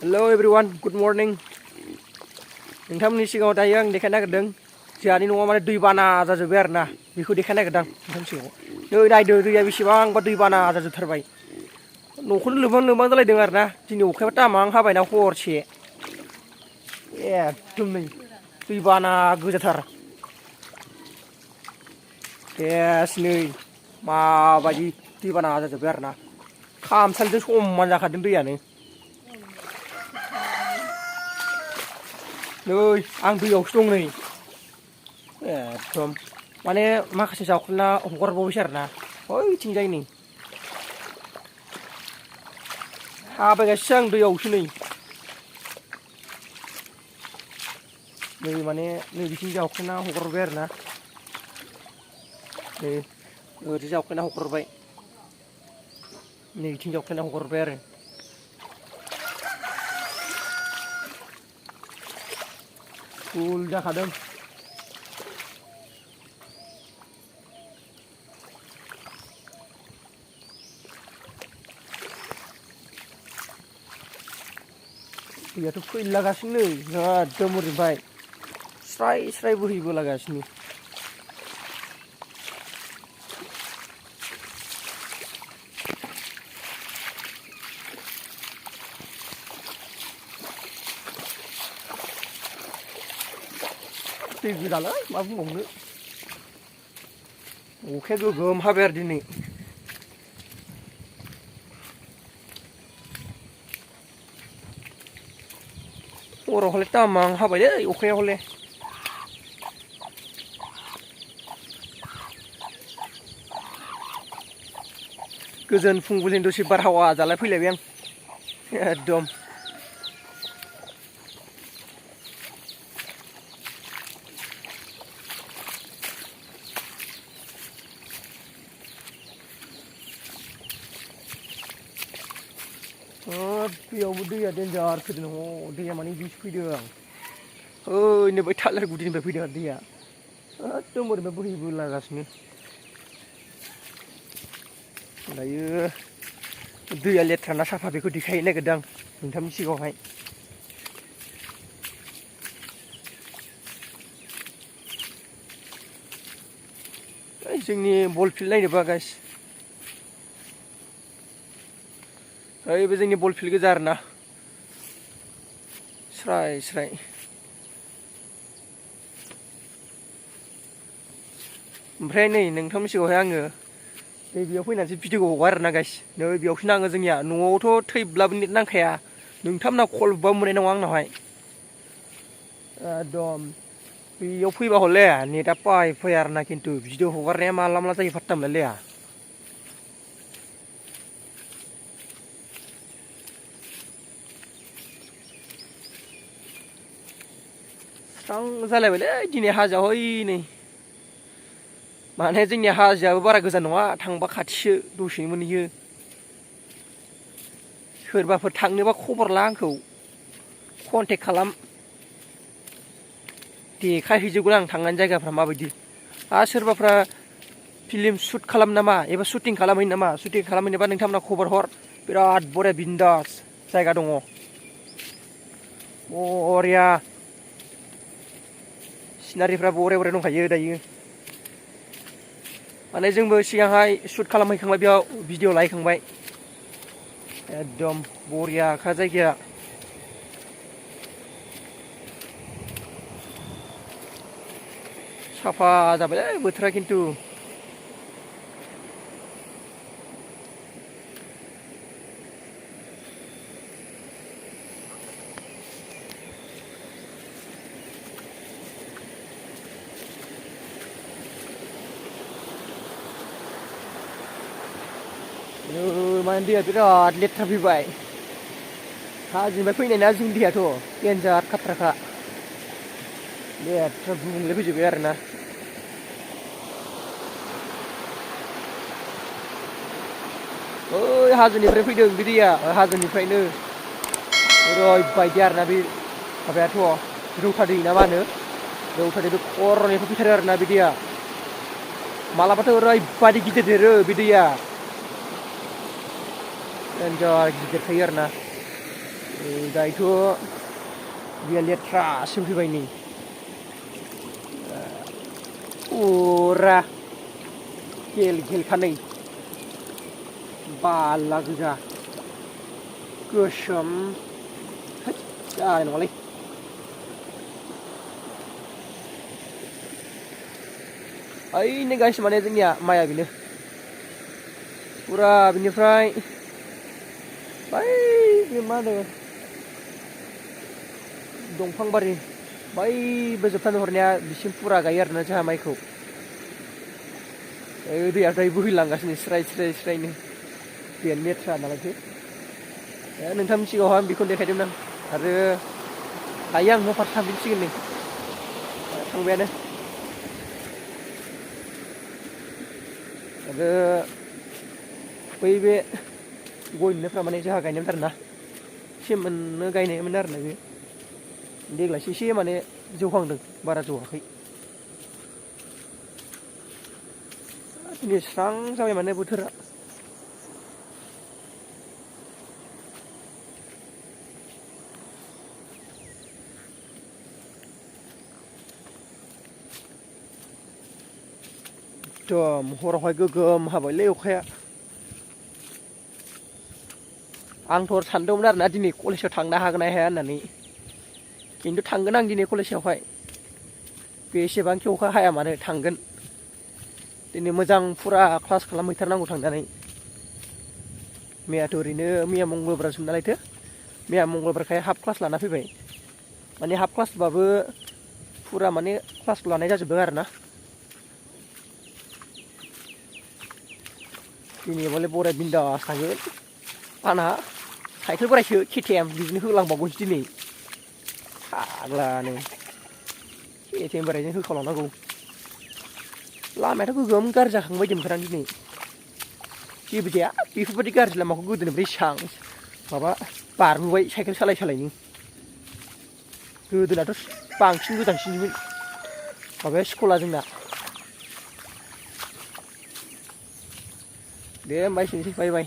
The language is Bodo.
Hello everyone, good morning. नोंथांमोननि सिगाङाव दायो आं देखायनो नागिरदों जोंहानि न'आव माने दैबाना जाजोब्बाय आरो ना बेखौ देखायनो नागिरदों नोंथांनि सिगाङाव नै नायदो दैया बेसेबांबा दैबाना जाजोबथारबाय न'खौनो लोमहां जालायदों आरो ना दिनै अखायाबो तामां हाबायना हरसे एकदम नै दैबाना गोजाथार सेस नै माबायदि दैबाना जाजोब्बाय आरो ना खामसालिजों समान जाखादों दैयानो नै आं दैयावसो दं नै एकदम माने माखासे जावखुना हगारबावबायसो आरो ना ओइथिंजाय नै थाबायगासिनो आं दैयावसो नै माने नै बिथिं जावखुना हगारबाय आरो ना नै ओरै जावखुना हगारबाय नै बिथिं जावखुना हगारबाय आरो फुल जाखादों दैयाथ' फैलागासिनो एकदम ओरैनिफ्राय स्राय स्राय बोहैबोलागासिनो दै गोजालै मा बुंबावनो अखाया गोगोम हाबाय आरो दिनै हराव हले तामां हाबायलै अखाया हले गोजोन फुंबिलिनि दसे बारहावा जालाय फैलायबाय आं एकदम बेयावबो दैया देन्जार फैदों दैया माने बिदिसो फैदों ओइनै बै थालिर गुदिनिफ्राय फैदों आरो दैया एकदम ओरैनिफ्राय बोहैबोलागासिनो दायो दैया लेथ्रा ना साफा बेखौ देखायनो नागिरदों आं नोंथांनि सिगाङावहाय जोंनि बल फिल्ड नायनोबा गाइस ओइबो जोंनि बल फिल्ड गोजा आरोना स्राय स्राय ओमफ्राय नै नोंथांनि सिगाङावहाय आङो नै बेयाव फैनानैसो भिडिअखौ हगारो आरोना गाइस नै बेयावसो नाङो जोंनिया न'आवथ' थैब्लाबो नेट नांखाया नोंथांमोना कल बुबाबो मोननाय नङा आंनावहाय एकदम बेयाव फैबा हले नेटआ फैया आरोना खिन्थु भिडिअ हगारनाया माला जायो फात्ता मोनलायलाया स्रां जालायबायलै दिनै हाजोआव नै माने जोंनि हाजोआबो बारा गोजान नङा थांबा खाथिसो दसेनो मोनहैयो सोरबाफोर थांनोबा खबर ला आंखौ कन्टेक्ट खालाम देखायहैजोबगोन आं थांनानै जायगाफ्रा माबायदि आरो सोरबाफ्रा फिल्म शुट खालामनो नामा एबा शुटिं खालामहैनो नामा शुटिं खालामहैनोबा नोंथांमोना खबर हर बिराद बरिया बिन्दास जायगा दङ बरिया सिनारिफ्रा बरिया दंखायो दायो माने जोंबो सिगांहाय शुट खालामहैखांबाय बेयाव भिडिअ लाहैखांबाय एकदम बरियाखा जायगाया साफा जाबायलै बोथोरा खिन्थु माने दैया बिराद लेथ्रा फैबाय हाजोनिफ्राय फैनाय ना जोंनि दैयाथ' देन्जार खाथ्राखा लेथ्रा गुबुंले फैजोब्बाय आरोना ओइ हाजोनिफ्राय फैदों बे दैया हाजोनिफ्रायनो ओरैबायदि आरोना बे माबायाथ' रौता दै ना मा होनो रौता दै बे खर'निफ्राय फैथारो आरोना बे दैया मालाबाथ' ओरैबायदि गिदिर देरो बे दैया देन्जार गिदिर थायो आरोना दायोथ' दैया लेथ्रासिम फैबाय नै फुरा गेल गेलखा नै बाला गोजा गोसोम जानाय नङालै ओइनो गाइस माने जोंनिया माइआ बेनो फुरा बिनिफ्राय बै बे मा होनो दंफां बारि बैबो जोबथानो हरनाया बिसिम फुरा गायो आरोना जोंहा माइखौ दैया दायो बोहैलांगासिनो स्राय स्राय स्रायनो दैया लेथ्रा नालायथो नोंथांनि सिगाङावहाय आं बेखौनो देखायदोंमोन आं आरो दायो आं न' फारसे थांफिनसिगोन नै थांबायानो आरो बै बे गय मोननायफ्रा माने जोंहा गायनायमोन आरोना सेमोननो गायनायमोन आरोना बे देग्लायसो एसे माने जौहांदों बारा जौआखै दिनै स्रां जाबाय माने बोथोरा एकदम हरावहाय गोगोम हाबायलै अखाया आंथ' सानदोंमोन आरोना दिनै कलेजाव थांनो हागोन ना हाया होननानै खिन्थु थांगोन आं दिनै कलेजावहाय बेसेबांखि अखा हाया मानो थांगोन दिनै मोजां फुरा क्लास खालामहैथारनांगौ थांनानै मैयाथ' ओरैनो मैया मंगलबारसो नालायथो मैया मंगलबारखाय हाफ क्लास लाना फैबाय माने हाफ क्लासबाबो फुरा माने क्लासखौ लानाय जाजोबदों आरोना दिनै बले बराय बिन्दास थांगोन आंहा साइकेल बोरायसो केटिएम बिदिनो होलांबावगौसो दिनै फाग्लानो केटिएम बोरायजों होखालांनांगौ लामायाथ' गोगोम गाज्रि जाखांबाय बायदि मोनखादां दिनै जेबो जाया बेफोरबायदि गाज्रि लामाखौ गोदोनिफ्राय एसां माबा बारबोबाय साइकेल सालाय सालायनो गोदोनाथ' बांसिन गोजानसिनमोन माबाया स्कुला जोंना दे होमबा एसेनोसै बाय बाय